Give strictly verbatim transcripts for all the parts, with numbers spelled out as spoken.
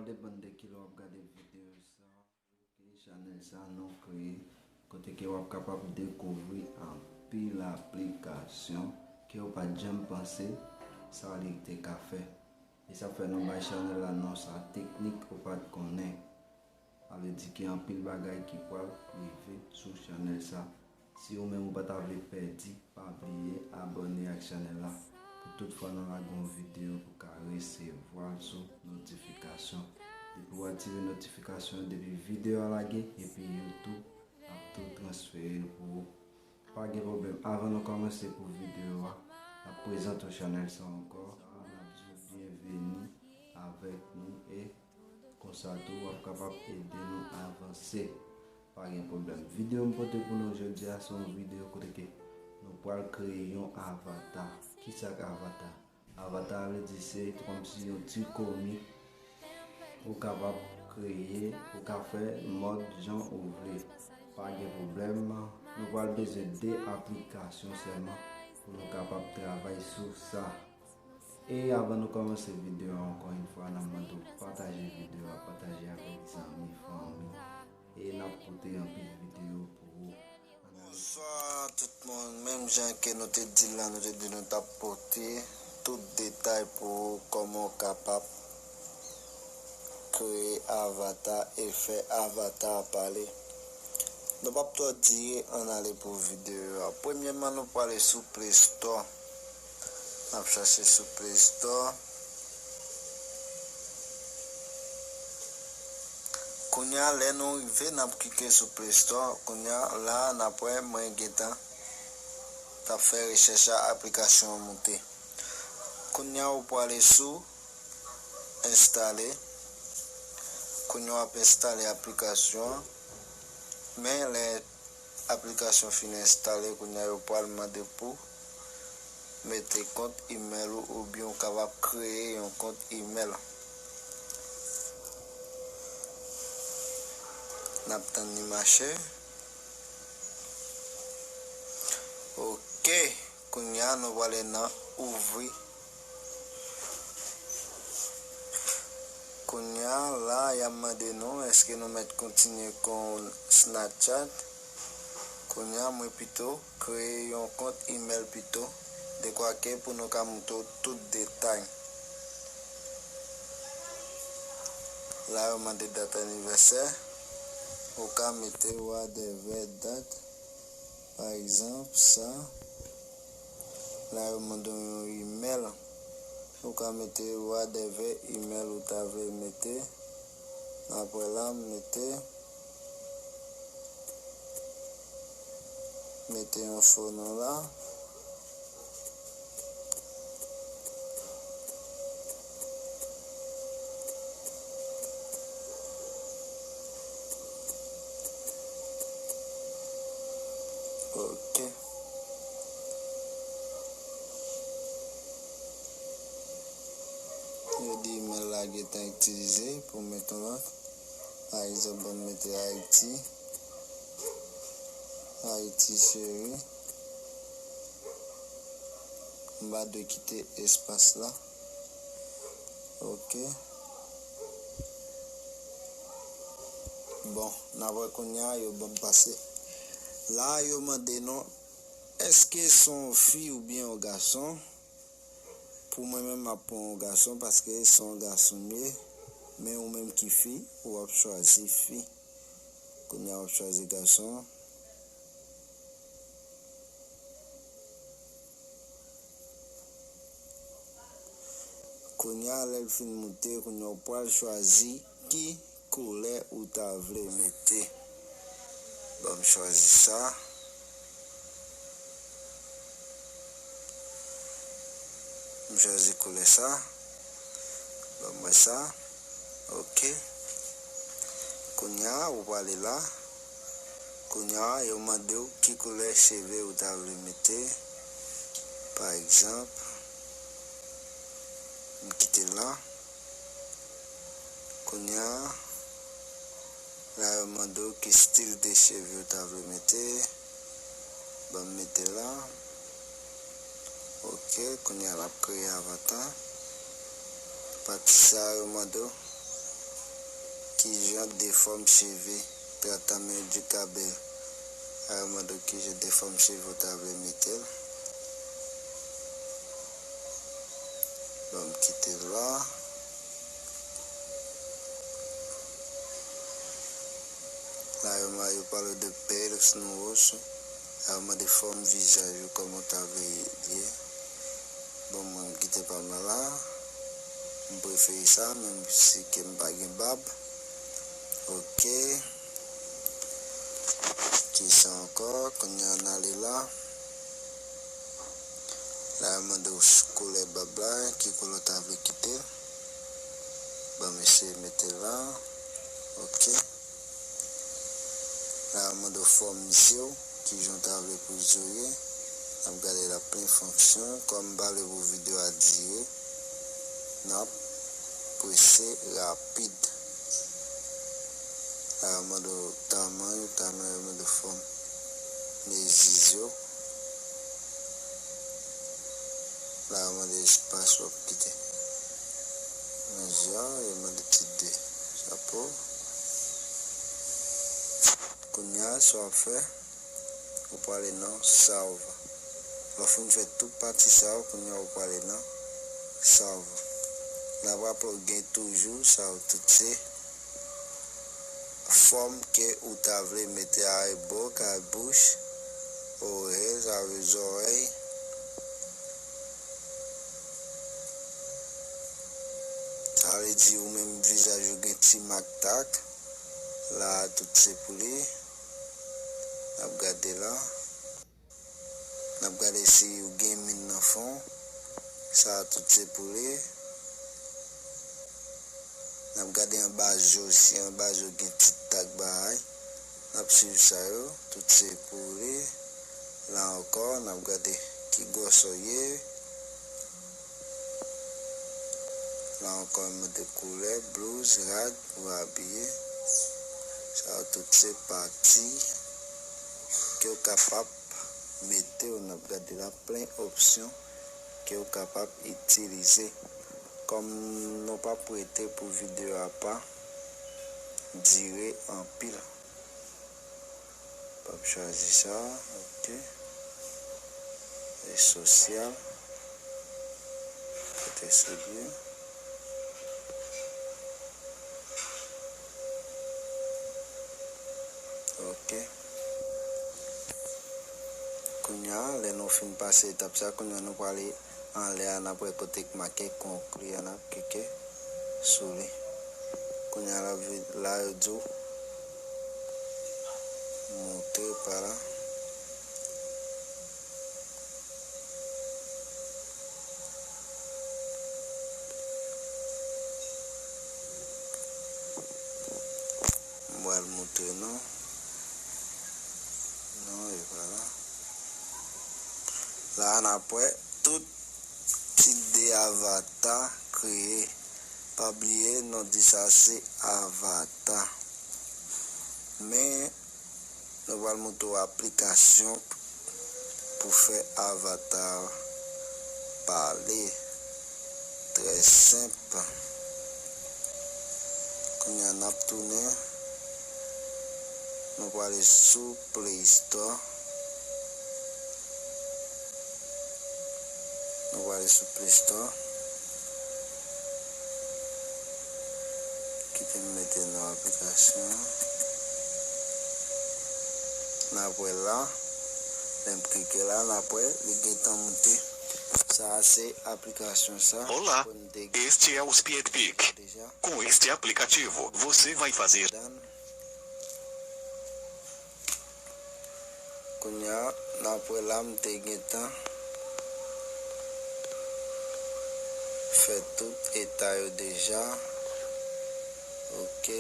Depann de kilè w ap gade videyo sa. Ok, chanèl sa nou kreye kote ke w ap kapab dekouvri anpil aplikasyon ke w pa t janm panse sa li te ka fè. E sa fè nou bay chanèl la non sa, teknik ou pa t konnen. Sa vle di gen anpil bagay ki pral rive sou chanèl sa. Si ou menm ou pa ta vle pèdi, pa bliye abòne ak chanèl la pou tout fwa nou lage yon videyo pou ka resevwa l sou notifikasyon. Depi w aktive notifikasyon, depi videyo a lage, epi YouTube ap tou transfere l pou ou. Pa gen pwoblèm. Avan nou kòmanse pou videyo a, n ap prezante w chanèl sa ankò. N ap di w byenveni avèk nou e konsa tou w ap kapab ede nou avanse. Pa gen pwoblèm. Videyo m pote pou nou jodi a se yon videyo kote ke nou pral kreye yon avata. Kisa k avata? Avata vle di se kòmsi yon ti komi ou kapab kreye, ou ka fè mòd jan ou vle. Pa gen pwoblèm. Nou pral bezwen de aplikasyon sèlman pou nou kapab travay sou sa. E avan nou kòmanse videyo a, ankò yon fwa, n ap mande w pataje videyo a, pataje avèk zanmi, fanmi. E n ap pote anpil videyo pou ou. Bonswa tout moun, menm jan ke nou te di l la, nou te di nou t ap pote tout detay pou ou kòman w kapab kreye avata e fè avata a pale. Nou p ap twò dire, ann ale pou videyo a. Premyèman, nou prale sou Play Store. N ap chache sou Play Store. Kounye a, lè nou rive, n ap klike sou Play Store. Kounye a, la a, n ap wè mwen gentan t ap fè rechèch a, aplikasyon an moute. Kounye a, ou prale sou enstale. Kounye a, w ap enstale aplikasyon an. Men lè aplikasyon fin enstale, kounye a yo pral mande pou mete kont imèl ou oubyen ou kapab kreye yon kont imèl. N ap tann li mache. Ok. Kounye a, nou prale nan ouvri. Kounye a, la, y ap mande nou, èske nou mèt kontinye kon Snapchat? Kounye a, mwen pito kreye yon kont imèl pito, dekwa ke pou nou ka montre w tout detay. La, yo mande dat anivèsè, ou ka mete whatever dat. Pa egzanp, sa, la yo mande w yon imèl. Ou ka mete whatever imèl ou ta vle mete. Apre la, m mete, mete yon fo non la. Ok. Yo di imèl la gentan itilize pou mete yon lòt. Pa egzanp, ban m mete Ayiti. Ayiti cheri. M pa dwe kite espas la. Ok. Bon, n ap wè kounye a yo ban m pase. La a, yo mande nou, èske se yon fi oubyen yon gason? Pou mwen menm, m ap pran yon gason paske se yon gason m ye. Men ou menm ki fi, ou ap chwazi fi. Kounye a, w ap chwazi gason. Kounye a, lè l fin moute, kounye a, w pral chwazi ki koulè ou ta vle mete. Ban m chwazi sa. M chwazi koulè sa. Ban m wè sa. Ok. Kounye a, ou prale la. Kounye a, yo mande w ki koulè cheve ou ta vle mete. Pa egzanp, m kite l la. Kounye a, la yo mande w ki stil de cheve ou ta vle mete. Ban m mete la. Ok, kounye a l ap kreye avata. Pati sa yo mande w Kijan defòm cheve, tratamiento de cabelo. Al mande w kijan defòm cheve w ta vle mete l. Bon, m kite l la. La yo ma-, yo pale de pelos no rostro. Al mande fòm vizaj ou, kòman w ta vle li ye. Bon, mwen, m kite pa m nan la. M prefere sa, menm si ke m pa gen bab. Ok. Kisa ankò? Kounye a n ale la. La, yo mande w koulè bab la, ki koulè w ta vle kite. Ban m eseye mete l la. Ok. La, yo mande w fòm zye w, kijan w ta vle pou zye w ye. N ap gade la plen fonksyon. Kòm m pa vle pou videyo a dire, n ap prese rapid. La, yo mande w tamanyo, tamanyo, yo mande w fòm mezi zye w. La, yo mande espas w ap kite nan zye a, yo mande ti de chapo. Kounye a, sa w ap fè, ou prale nan salva. Lè w fin fè tout pati sa yo, kounye a ou prale nan salva. N ap raple w gen toujou sa yo tout se fòm ke ou ta vle mete a boca, bouch, orelha, sa vle zòrèy. Sa vle di ou menm vizaj ou gen ti mak tak. La tout se pou li. N ap gade la. N ap gade si ou gen min nan fon. Sa a tout se pou li. N ap gade anba je w, si anba je w gen ti tak bagay. N ap swiv sa yo. Tout se pou li. La ankò, n ap gade ki gwosè w ye. La ankò, yo mande koulè, blouz, rad pou abiye. Sa yo tout se pati ke w kapab mete w, n ap gade la plen opsyon ke w kapab itilize. Kòm nou p ap rete pou videyo a pa dire anpil. P ap chwazi sa, ok. E sosyal. Kote sou li. Ok. Kounye a, lè nou fin pase etap sa, kounye a nou prale anlè a, n ap wè kote k make konkli a, n ap klike sou li. Kounye a, la, la yo di w montre pa la. M pral montre nou. Non, e pa la. La a n ap wè tout tip de avata kreye. Pa bliye, non di sa se avata. Men, nou pral montre w aplikasyon pou fè avata pale. Trè senp. Kounye a n ap tounen. Nou prale sou Play Store. Nou prale sou Play Store. Kite m mete non aplikasyon an. N ap wè la. Lè m klike la, n ap wè li gentan moute. Sa a se aplikasyon sa. Olá, este é o Speedpick. Com este aplicativo, você vai fazer. Kounye a, n ap wè la, m te gentan fè tout eta yo deja. Ok.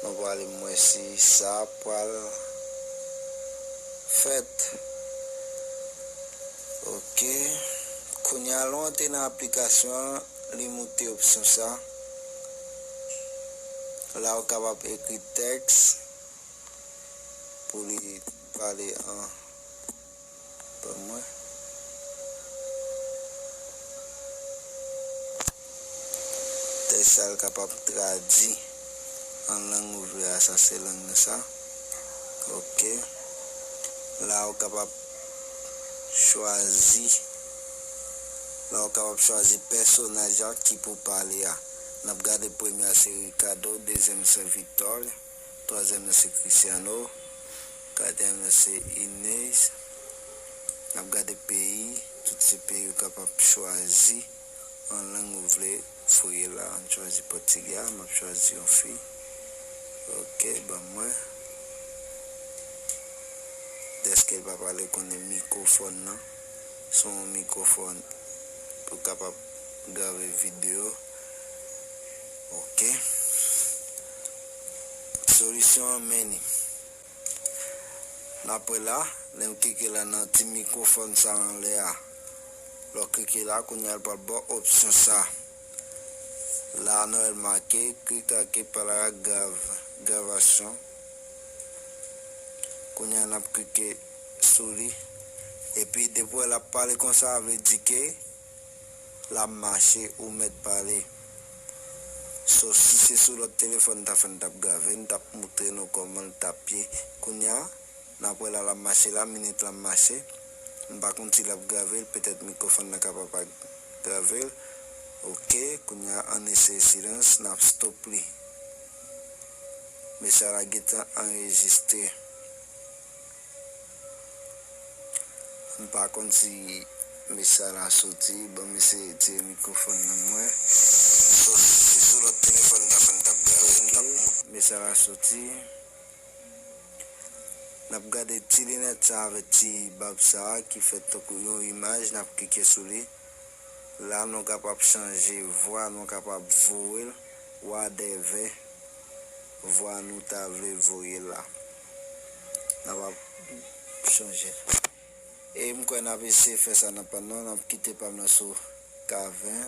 Nou prale m wè si sa pral fèt. Ok. Kounye a, lè w antre nan aplikasyon an, li moute opsyon sa. La, ou kapab ekri tèks pou li pale an. Ban mwen. Tèk sa l kapab tradui an lang ou vle a, sa se lang nan sa. Ok. La ou kapab chwazi, la ou kapab chwazi pèsonaj la ki pou pale a. N ap gade premye a se Ricardo, dezyèm se Victor, twazyèm nan se Cristiano, katriyèm nan se Inês. N ap gade peyi, tout se peyi ou kapab chwazi an lang ou vle voye la. Ann chwazi pòtigè a, m ap chwazi yon fi. Ok, ban mwen. Dèske l pa pale, konnen mikwofòn nan. Se yon mikwofòn pou kapab grave videyo. Ok. Solisyon an men li. N ap wè la, lè m klike la nan ti mikwofòn sa anlè a. Lè w klike la, kounye a l pral ba w opsyon sa. La, nou wè l make, clique, clique par la grave, gravasyon. Kounye a n ap klike sou li. Epi depi w wè l ap pale konsa, vle di ke l ap mache, ou mèt pale. So, si se sou lòt telefòn, n ta fè, n t ap grave, n t ap montre nou kòman l t ap ye. Kounye a, n ap wè la l ap mache la, minit la ap mache. M pa konn si l ap grave l, petèt mikwofòn nan kapab pa grave l. Ok, kounye a, ann eseye silans, n ap stop li. Mesaj la gentan anrejistre. M pa konn si mesaj la soti. Ban m eseye retire mikwofòn nan mwen. So, si se sou lòt telefòn, m ta fè, m t ap grave, m t ap montre. Mesaj la soti. N ap gade ti linèt sa avèk ti bab sa ki fèt tankou yon imaj, n ap klike sou li. La, nou kapab chanje vwa, nou kapab voye l whatever vwa nou ta vle voye l la. N ap ap chanje. E m kwè n ap eseye fè sa nan pa n nan, n ap kite pa m nan sou kaven.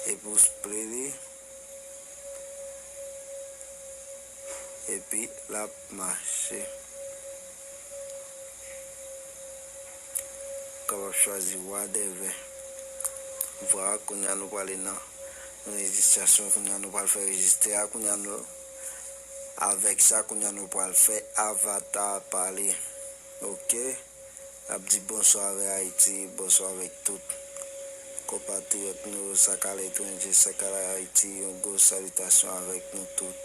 Epi w play li. Epi l ap mache. Ou kapab chwazi whatever. Vwa, kounye a nou prale nan anrejistrasyon, kounye a nou pral fè rejistre a, kounye a nou, avèk sa, kounye a nou pral fè avata a pale. Ok. N ap di bonswa avèk Ayiti, bonswa avèk tout konpatriyòt nou, sak a letranje, sak a Ayiti, yon gwo salitasyon avèk nou tout.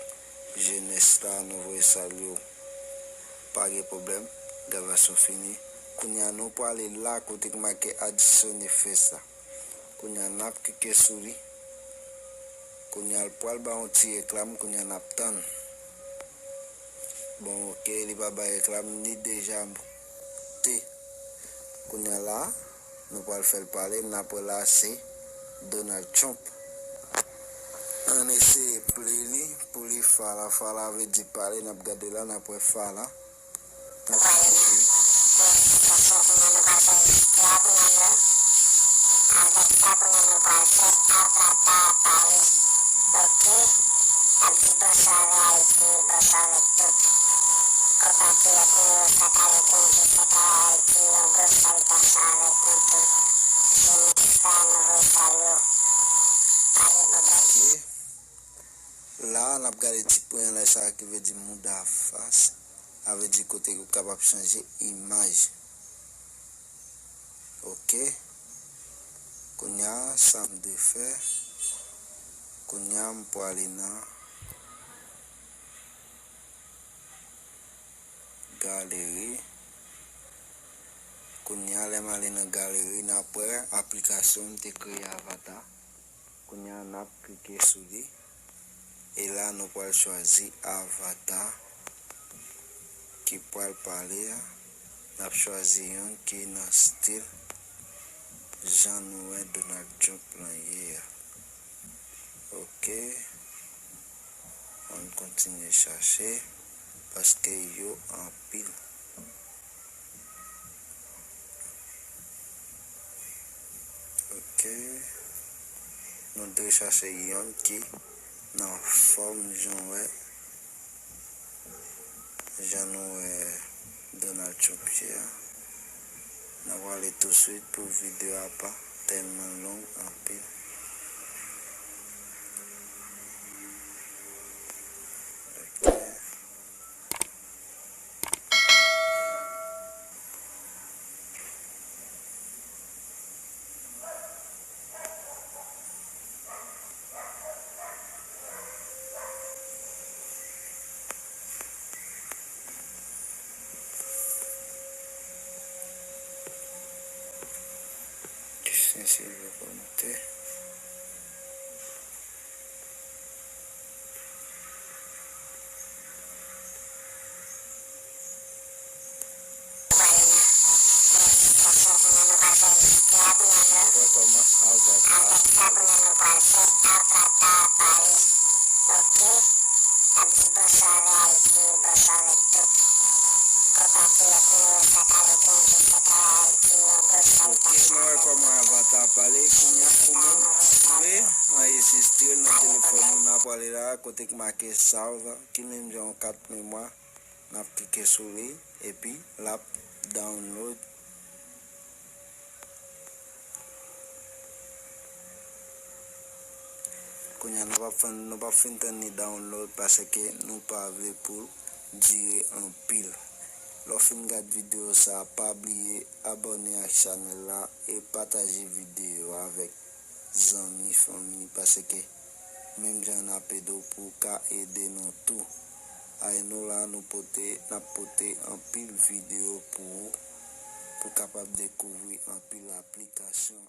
Jenès la, nou voye salye w. Pa gen pwoblèm, gravasyon fini. Kounye a nou prale la kote k make adisyone fè sa. Kounye a n ap klike sou li. Kounye a l pral ba yon ti reklam, kounye a n ap tann. Bon, ok, li pa bay reklam, li deja monte. Kounye a la, nou pral fè l pale, n ap wè la se Donald Trump. Ann eseye play li pou li fala, fala vle di pale, n ap gade la, n ap wè fala. N ap klike. Avèk sa, kounye a nou pral fè rejistre a, kounye a nou, avèk sa, kounye a nou pral fè avata a pale. Ok? N ap di bonswa avèk Ayiti, bonswa avèk tout konpatriyòt nou yo, sak a letranje, sak a Ayiti, yon gwo salitasyon avèk nou tout. Jenès la, nou voye salye w. Pa gen pwoblèm. Ok. La, n ap gade ti pwen anlè sa ki vle di mouda fas. Sa vle di kote ou kapab chanje imaj. Ok. Kounye a, sa m dwe fè. Kounye a, m prale nan galeri. Kounye a, lè m ale nan galeri, n ap wè aplikasyon m te kreye avata. Kounye a, n ap klike sou li. E la, nou pral chwazi avata ki pral pale a. N ap chwazi youn ki nan stil jan nou wè Donald Trump lan ye a. Ok. Ann kontinye chache, paske yo anpil. Ok. Nou dwe chache youn ki nan fòm jan w wè, jan nou wè Donald Trump ye a. N a prale touswit pou videyo a pa tèlman long anpil. Sen Silvyo Komite. Wè kòman Avata pale. Ok, nou wè kòman Avata pale. Kounye a pou nou, si w vle anrejistre l nan telefòn ou, n a prale la, kote k make Salva, ki menm jan yon kat memwa, n ap klike sou li, epi l ap download. Kounye a, nou p ap fin, nou p ap fin tann li download paske nou pa vle pou l dire anpil. Lè w fin gad videyo sa, pa bliye abòne ak chanèl la e pataje videyo a avèk zanmi, fanmi, paske menm jan n ap ede w pou w ka ede nou tou. Ay, nou la, nou pote, n ap pote anpil videyo pou ou, pou w kapab dekouvri anpil aplikasyon.